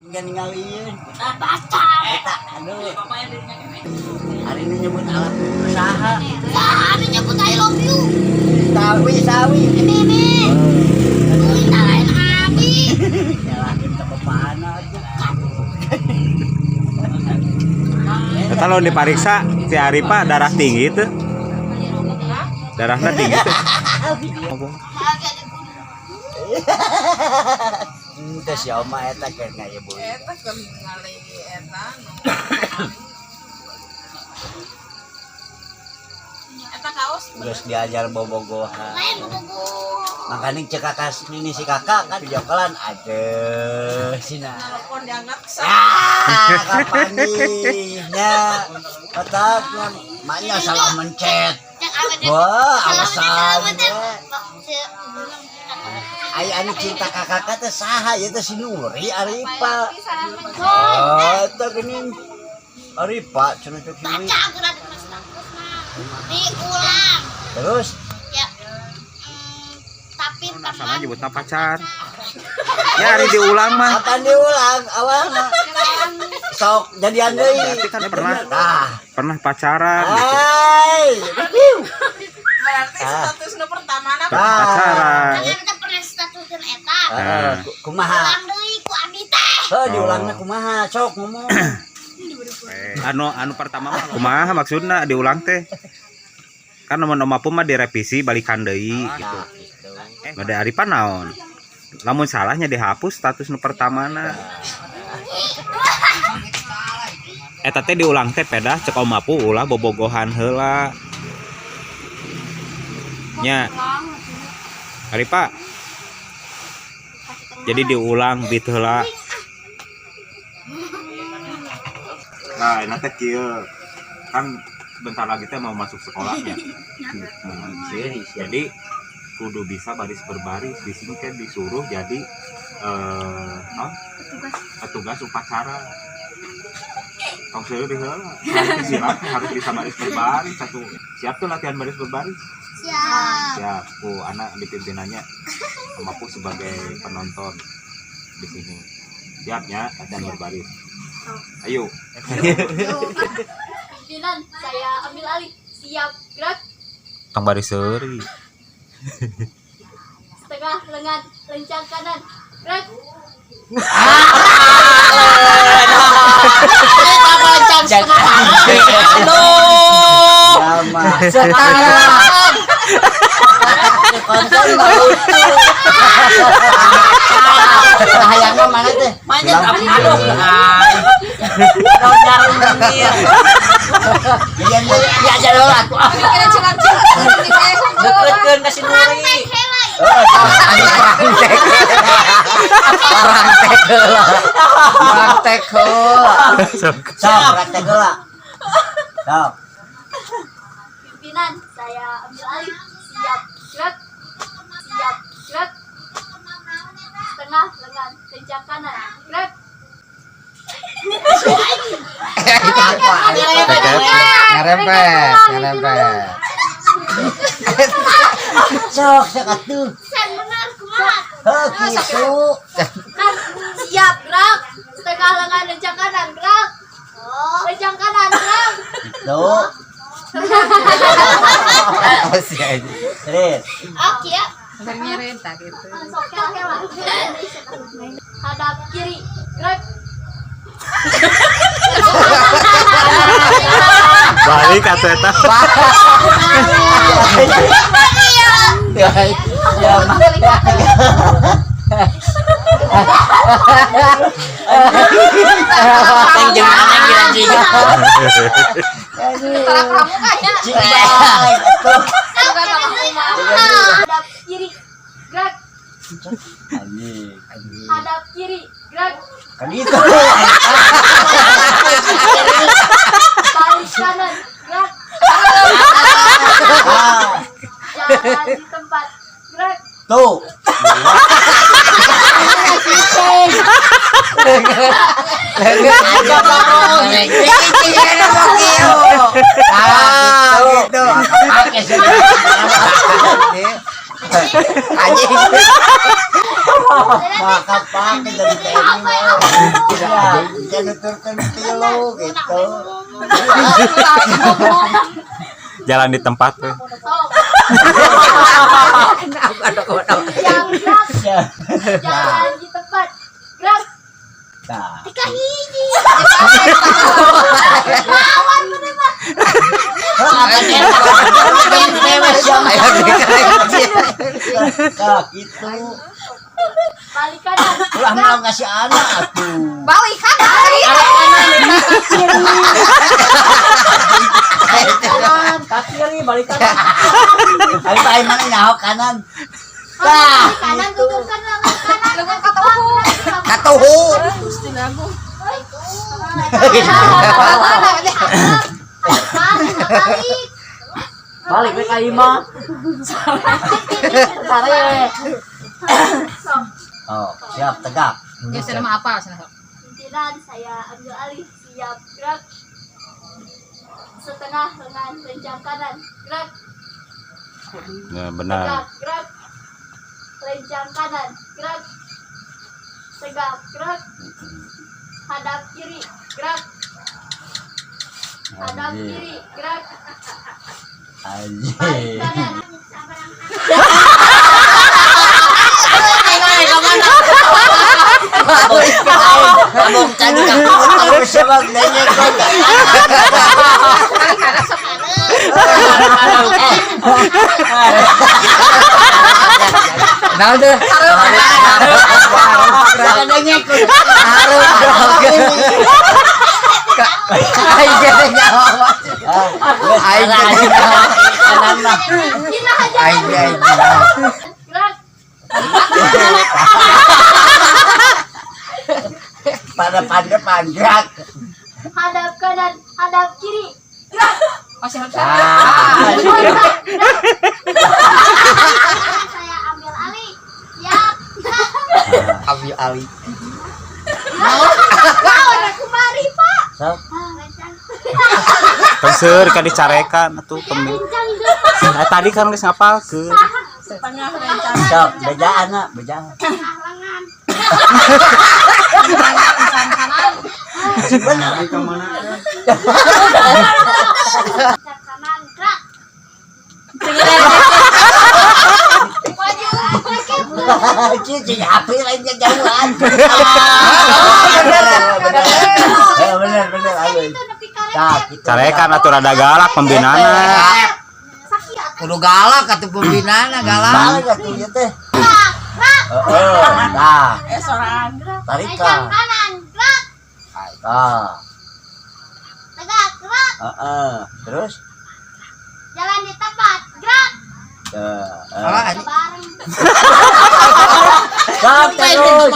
Enggak ningalieun. Baca. Eta anu. Hari ini nyebut alat usaha. Saha anu nyebut I love you? Sawi sawi. Mimi. Uy, lain abi. Nyalahin ke bapana atuh. Eta lamun dipariksa si Aripa darah tinggi tuh. Darahnya tinggi tuh. Agak di gunung. Teh si oma eta keur ngayebuy. Eta keur ningali eta nu eta kaos. Geus diajar bobogohan. Lain bobogoh. Makanya cek kakak ini si kakak kan video callan aduh sina. Telepon diangkat sa. Ah, kapan nih? Nya, otaknya maknya salah mencet. Yang awet. Wah, Salah alasan. mencet. Ai anu cinta kakak teh saha ya teh si Nuri Aripa. Salah mencet. Oh, eta geuning Aripa cenah cek si Nuri. Baca gerak mas status mah. Diulang. Terus Ya. Tapi Sama pernah nyebutna pacar. Ya hari diulang mah. kapan diulang awalna? Sok jadian deui. Berarti kan pernah Tah. pernah pacaran gitu. Hai. Berarti Ah. status nu pertama na Ah. Pacaran. kan kita pernah statuskan eta. Heeh, kumaha? Ulang deui ku abi teh. Heuh, diulangna kumaha? Sok ngomong. Anu anu pertama mah kumaha maksudna diulang teh? Kan nomor nomor mah direvisi balikan deui gitu. Nah, gitu. Bade Aripa naon? Lamun salahnya dihapus status nu pertamana. Eta teh diulang teh pedah cek Om Apu ulah bobogohan heula. Nya. Aripa. Jadi diulang bit heula. Nah, ini teh kieu. Kan bentar lagi teh mau masuk sekolahnya. Nah, jadi kudu bisa baris berbaris di sini kan disuruh jadi non petugas upacara tong seueur heula. Siap harus bisa baris berbaris satu. Siap tuh latihan baris berbaris? Siap. Siap. Ku anak dipimpinannya sama aku sebagai penonton di sini. Siapnya latihan berbaris. Ayo. Pimpinan, saya ambil alih. Siap, gerak. Tong baris seuri. Setengah lengan, lencang kanan. Gerak. Sama. Sekarang. Konten lucu. Hayangna mana teh? Manjat aduh. Jadian deui diajar heula atuh. Ah. Kira curang-curang. Deketkeun ka si Nuri. Heula. Praktek heula. Praktek heula. Sok praktek heula. Sok. Pimpinan, saya ambil alih. Siap, gerak. Siap, gerak. Setengah lengan, lencang kanan. Gerak. Ngerempet, ngerempet. Sok sok atuh. Sen bener kumaha? Heuh kitu. Kan siap gerak. Setengah lengan lencang kanan gerak. Lencang kanan gerak. Gitu. Oh, si anjing. Terus. Oke ya. Nyerita gitu. Sok kela. Hadap kiri gerak. Balik atuh eta. Ya, ya, Teng jeung aneh gila jiga. Tara pramuka nya. Cing baik atuh. Hadap kiri gerak. Anjing, anjing. Hadap kiri gerak. Kan itu. Balik kanan gerak. Ah, Jalan di tempat gerak. tuh. Ah, gitu. Pakai sih. Anjing. Maka pakai jadi TNI mah. Ya, jangan nuturkeun tilu gitu. Jalan di tempat we. Siap gerak. Jalan di tempat. Gerak. Nah, Tiga hiji. Lawan bener mah. Nah, gitu. Balik kanan. Ulah melang kasih anak atuh. Balik kanan. Kanan, ka kiri, balik kanan. Ayo ayo mana nyaho kanan. Balik kanan tuturkan lengan kanan. Lengan katuhu. Katuhu. Balik. Balik we ka imah. Sare. Oh, siap tegak. Ya sudah mah apa sana. Pimpinan saya ambil alih, siap gerak. Setengah lengan lencang kanan, gerak, Ya, benar. tegak, gerak. Lencang kanan, gerak. Tegak, gerak. Hadap kiri, gerak. Hadap kiri, gerak. Anjir. Balik kanan. Abang tadi kamu tahu siapa nanya kok. Balik kanan sok. Nah udah. Nanya kok. Harus dong. Aing jadi nyawa. Aing jadi nyawa. Kanan mah. Gila aja. Aing jadi nyawa. Gerak. Pada pada panjang. Hadap kanan, hadap kiri. Masih harus. Ah. Gerak, gerak. Saya ambil alih. Siap. Ambil alih. Lawan aku mari, Pak. Sok. Tong seur ka dicarekan atuh pembina. Kencang gerak. Nah, tadi kan geus ngapalkeun. Setengah lencang. Sok, bejaan nak, bejaan. Lengan. Lencang kanan. Bener. Lencang kanan, gerak. Maju. Cici HP lainnya jauhan. Bener, bener, bener. Ayo. Itu nepi karet. Nah, gitu. Carekan atuh rada galak pembinana. Sakit. Kudu galak atuh pembinana galak. Balik atuh ieu teh. Gerak, gerak. Heeh, nah, Sorangan. tarik Lencang kanan, gerak. Nah, Tegak, gerak. heeh. Terus? Jalan di tempat, gerak. Alah, anjing. Bareng. Sok, terus.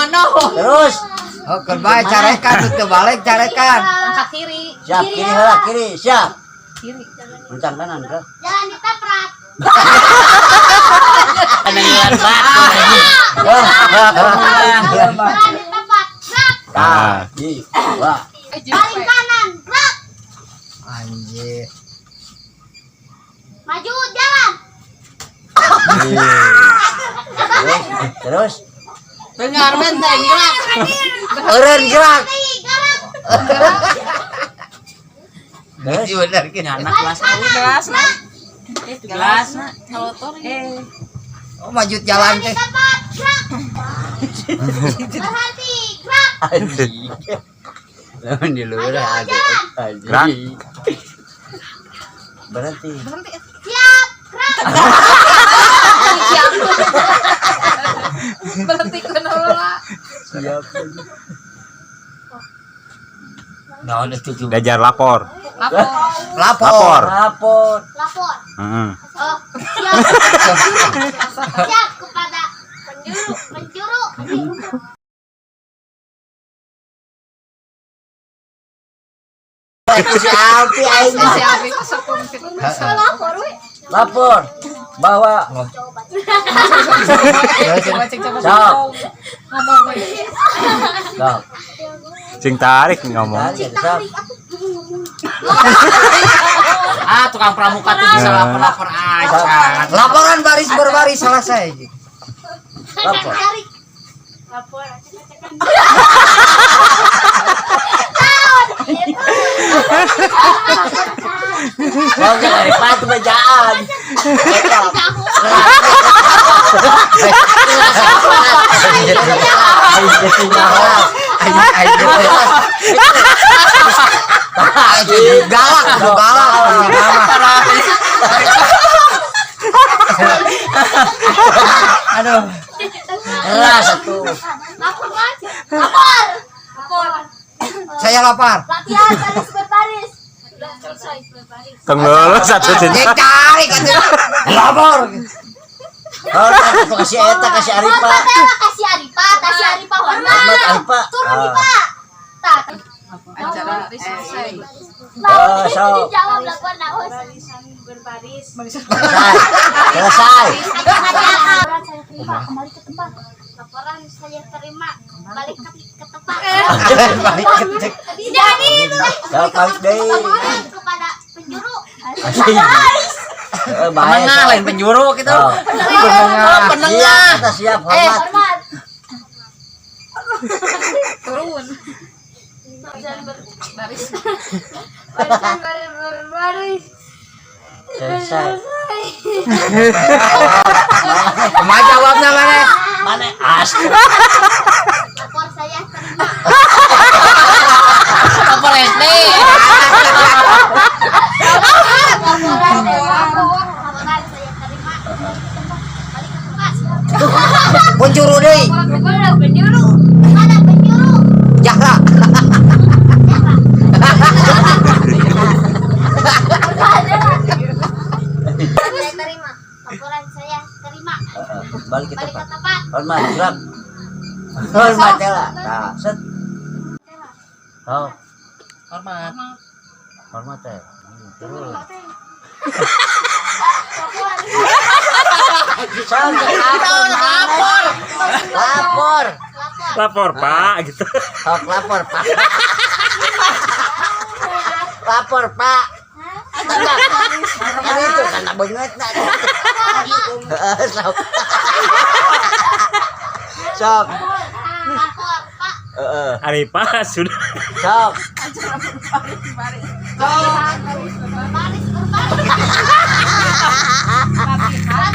Terus. Oh, keur bae carekan tuh balik carekan. Angkat kiri. Siap, kiri heula, kiri, siap. Kiri. Lencang kanan, gerak. Jalan di tempat. Penenggelan batu. Jalan di tempat, gerak. Nah, di, dua. Balik kanan, gerak. Anjir. Maju, jalan. Terus, terus. Dengar benteng gerak. Eureun gerak. Gerak. Terus. Iya bener gini. Anak kelas Gelas nah. gelas. Kalau Oh, maju jalan teh. Tempat, gerak. Berhenti, gerak. Anjing. Lamun di luar ada. Gerak. Berhenti. Berhenti. Siap, gerak. Siap. Berhenti kenapa? Siap. Nah, udah tujuh. Diajar lapor. Lapor. Lapor. Lapor. Lapor. Lapor. Heeh. Oh, siap. Siap kepada penjuru, penjuru. Si Alpi aing mah. Si Abi masuk komik. Lapor, we. Lapor bahwa Coba. Coba cek coba. Sok. Ngomong we. Sok. Cing tarik ngomong. Tarik, sok. Ah, tukang pramuka tuh bisa lapor-lapor aja. Laporan baris berbaris selesai. Lapor. Tarik. Lapor acak-acakan. Oh, Arifa itu bacaan. Galak, galak. Aduh. Keras satu. Lapor, lapor. Lapor. Saya lapar. Latihan baris berbaris. Sudah selesai berbaris. Tenggelam satu sini. Tarik aja. Lapor. Oh, kasih eta kasih Arifa. Kasih Arifa, kasih Arifa hormat. Hormat Arifa. Turun nih, Pak. Tak. Acara selesai. Oh, so. Dijawab lapor naos. Berbaris. Selesai. Laporan saya terima, kembali ke tempat. Laporan saya terima, balik ke tempat. Balik ke tempat. Jadi itu. Balik deh. Kepada penjuru. Penengah lain penjuru gitu. Penengah. Penengah. Kita siap hormat. Hormat. Turun. Berbaris. Barisan berbaris. Selesai. Kumaha jawabna mana? Mana as. Lapor saya terima. Lapor SD. Laporan saya terima. Balik ke tempat. Penjuru deui. Mana penjuru? Mana penjuru? Jahra. Saya terima. Laporan saya terima. Balik ke Balik ke tempat. tempat. Hormat, gerak. Hormat ya. Nah, set. Oh, Hormat. hormat ya. Turun. Lapor. Lapor. Lapor, Pak gitu. Sok lapor, Pak. Lapor, Pak. Kan itu karena banget nah. Sok. Sok. Lapor, Pak. Heeh. Arifa sudah. Sok. Baris berbaris. Latihan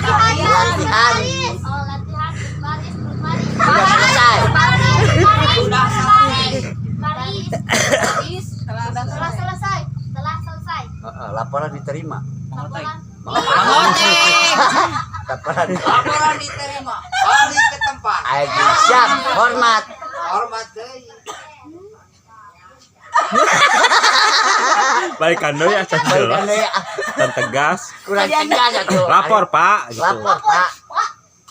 berbaris. Oh, latihan berbaris berbaris. Sudah selesai. Baris, baris, baris. Baris. Telah selesai. Telah selesai. Heeh, laporan diterima. Laporan. Laporan. Laporan diterima. Balik ke tempat. Ayo siap, hormat. Hormat deui. Balikan deui acan Balikan jelas. deui, ah. Dan tegas. Kurang tegas atuh. Lapor, Pak gitu. Lapor, Pak.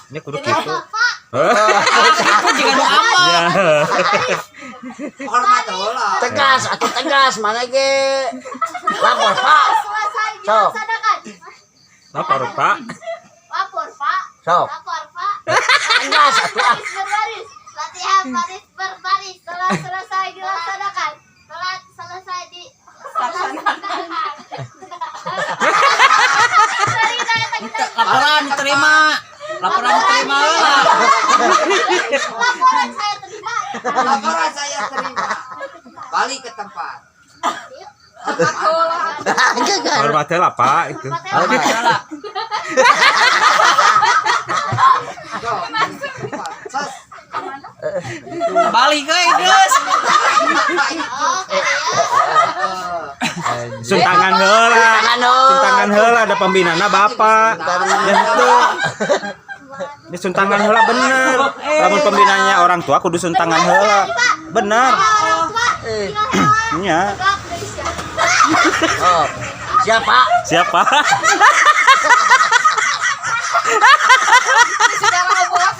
Ini kudu gitu. Pak. Itu juga nu ambek. Ya. Hormat heula. Tegas atau tegas mana ge? Lapor, Pak. Selesai Sok. dilaksanakan. Lapor, Pak. Lapor, Pak. Sok. Lapor, Pak. Tegas atuh ah. Baris berbaris. Latihan baris berbaris. Telah selesai dilaksanakan. Telah selesai dilaksanakan. Laporan diterima. Laporan diterima. Laporan saya terima. Laporan saya terima. Balik ke tempat. Hormatnya lah, Pak itu. Hormat. Ses. Balik euy, geus. Suntangan heula. Suntangan heula ada pembinana bapak. Ya itu. Ini suntangan heula bener. Lamun pembinanya orang tua kudu suntangan heula. Bener. Orang tua. Iya. Oh. Siap, Pak. Siapa? Sudah ngobrol.